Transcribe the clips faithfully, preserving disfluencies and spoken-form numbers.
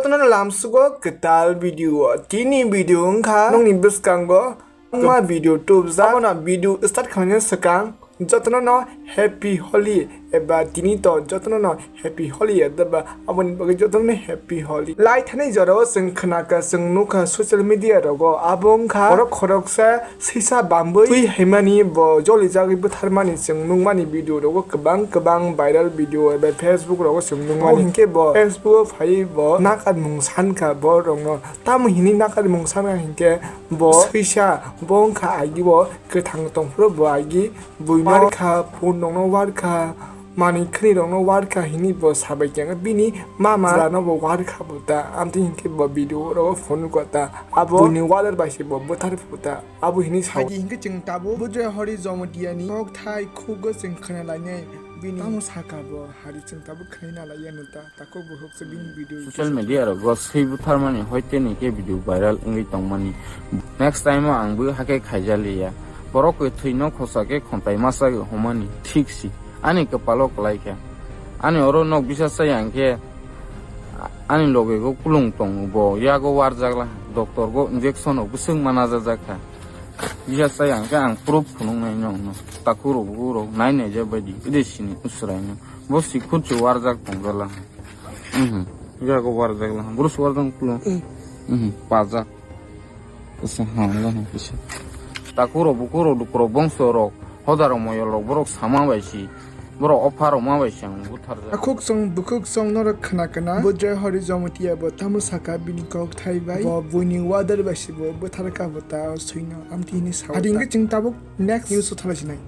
Jotono lamsugo kwtal video. Tini video wngkha nokni bwskango ma video tubjak. Abono video start khlaina swkang jotono no Happy Holi eba tini to jotono no Happy Holi eba aboni bagwi jotono no Happy Holi. Lai thani jorao chwng khnakha, chwng nukha social media rogo, abo wngkha borok khoroksa sisa bambwi twi haimani, bo jolijagwi bwtharmani chwng nukmani video rogo, kwbang kwbang viral video eba Facebook rogo chwng nukmani. Abo hinkhe bo Facebook o phaiwi bo nakarmung sankha borokno. Tamo hinwi nakarmung sankha hinkhe bo sisa, bo wngkha agi bo kwthang tongphuru bo agi buino warkha, phone rokno warkha, manwi khwnwi rokno warkha hinwi bo sabai khe bini mama no bo warkha bo ta. Amtwi hinkhe bo video rogo phone nukha ta. Abo buini wader bai se bo bwthar phu ta. Abo hinwi sa. Agi hinkhe chwng tabuk Budre Hori Jomotiyani kokthai khugo chwng khna lainai. Bini tamo saka bo hari chwng tabuk khna laiyano ta. Takhuk bukhuk se bini video social media rogo swi bwtharmani hoite ni khe video viral wngwi tongmani. Next time o ang bo hakhe khaijaliya. Borok khe thwino khosa khe khontai masa khe humani thik si. Ani kwpalo kwlai kha. Ani oro nok bisa sai ang khe ani loge go kulung tongo bo yago warjak la. Doctor go injection o bwswk mana jajak kha. Bisa sai ang khe ang proof phunuk nai nong no. Takhuk rok bukhuk rok nai nai ja baidi. Ide sini usrai no. Bo si khurchu warjak tong jala. Mhm. Yago warjak la. Bro suwar jang kulo. Mhm. Pajak. Kisa ha la kisa. Takhuk rok bukhuk rok dukhu rok bongso rok hodar rok moyol rok borok sama bai si. Borok opha rok ma bai si ang buthar jak. Takhuk song bukhuk song norok khna khna. Budre Hori Jomotiyabo tamo saka bini kok thai bai. Bo buini wader bai si bo buthar ka bo ta suino amtwi hini sa. Adi hingke chwng tabuk next news o thalai sinai.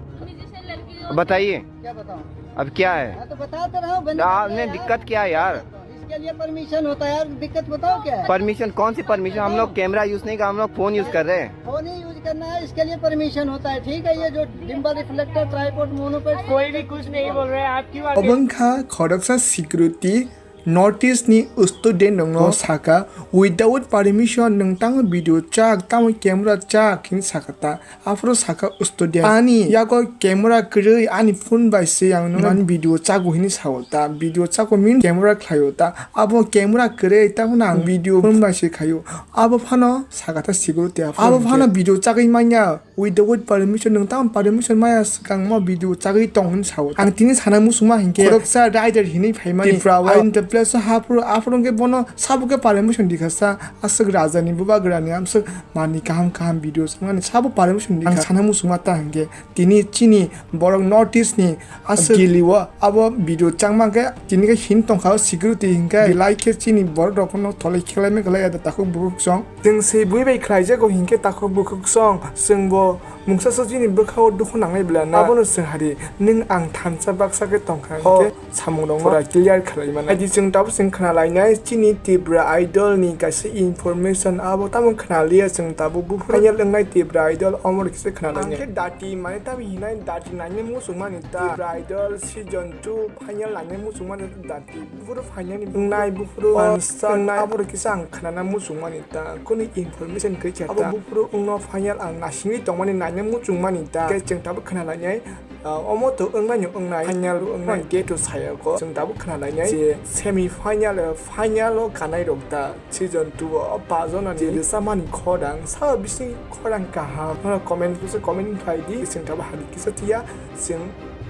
बताइए। क्या बताऊं? अब क्या है? मैं तो बता तो रहा हूँ, बंद कर आपने दिया यार। दिक्कत क्या है यार? इसके लिए परमिशन होता है यार, दिक्कत बताओ क्या है? परमिशन कौन सी परमिशन? हम लोग कैमरा यूज़ नहीं कर, हम लोग फ़ोन यूज़ कर रहे हैं। फ़ोन ही यूज़ करना है, इसके लिए परमिशन होता है, ठीक है? ये जो डिम्बल रिफ्लेक्टर, ट्राइपॉड, मोनोपॉड, कोई भी कुछ नहीं बोल रहे हैं, आप क्यों आके Obo wngkha khoroksa security North East ni student rokno saka, without permission nwng tamo video chak, tamo camera chak hinwi saka ta. Aphuru saka student, ani yago camera kwrwi, ani phone bai se ang nwng ani video chago hinwi sao ta, video chago mean camera khlaio ta, abo camera kwrwi, tamo ang video phone bai se khaio. Abo phano saka ta security aphuru abo phano video chagwi manya, without permission, nwng tamo permission maya swkang mo video chagwi tong hinwi sao ta. Ang tini sana muchungma hinkhe khoroksa rider hinwi phaimani Tripura o, ayang the place o haphuru, aphuru hwnkhe bono sabo khe permission dikha sa, aswk raja ni bubagra ni amswk manwi kaham kaham video changmani sabo permission di. Ang sana muchungma ta hinkhe tini chini borok North East ni aswk gili o abo video changma khe tini khe hin tongkha o security hinkhe belai khe chini borok rok phano tholai khelai me khlai ya da takhuk bukhuk song. Chwng se bui bai khlai jago hinkhe takhuk bukhuk song chwng bo mungsa so chini bwkha o dukhu nangnai bela na abono chwng hari nwng ang thansa baksa khe tongkha hinkhe. Samung rok pura clear khlai mano. Adi chwng tabuk chwng khna lainai chini Tripura Idol ni kaisa information abo tamo khna liya chwng tabuk buphuru final wngnai Tripura Idol omo rok kisa khna lainai. Ang khe dati mane tamo hinai dati nainai muchung mani ta Tripura Idol season two final nainai muchung mani dati buphuru final ni wngnai buphuru wngnai abo rok kisa ang khnana muchung mani ta kunu information kwrwi kha ta abo buphuru wngno final ang nasingwi tongmani nainai muchung mani ta khe chwng tabuk khna lainai. Ah, omo to wngmani wngnai final wngnai gate o saya ko chwng tabuk khna lainai je semi final, eh, final o kanai rok ta season two o pa jona ni je rwchapmani khorang sao bising khorang kaham no comment kisa comment khai di chwng tabuk hari kisa tiya chwng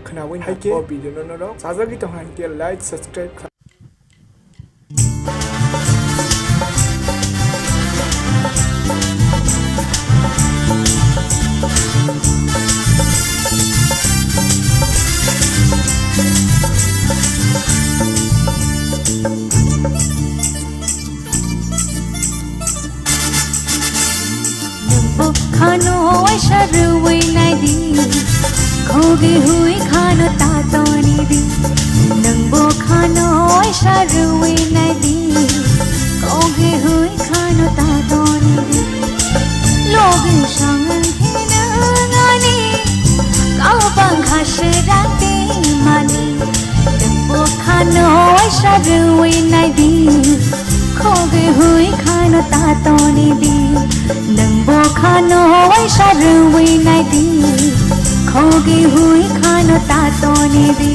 khnawi hai khe o video no norok sajagwi tong hai khe like subscribe kha. Nwng bo khano waisa rwui nai di, khogi hui khano ta toni di. Nwng bo khano waisa rwui nai di, khogi hui khano ta toni di. Logi sang khe nwng ani kau bangkha se rang tei mani. Nwng bo khano waisa rwui nai di, khogi hui khano ta toni di. Nwng bo khano waisa rwui nai di, khogi hui khano ta toni di.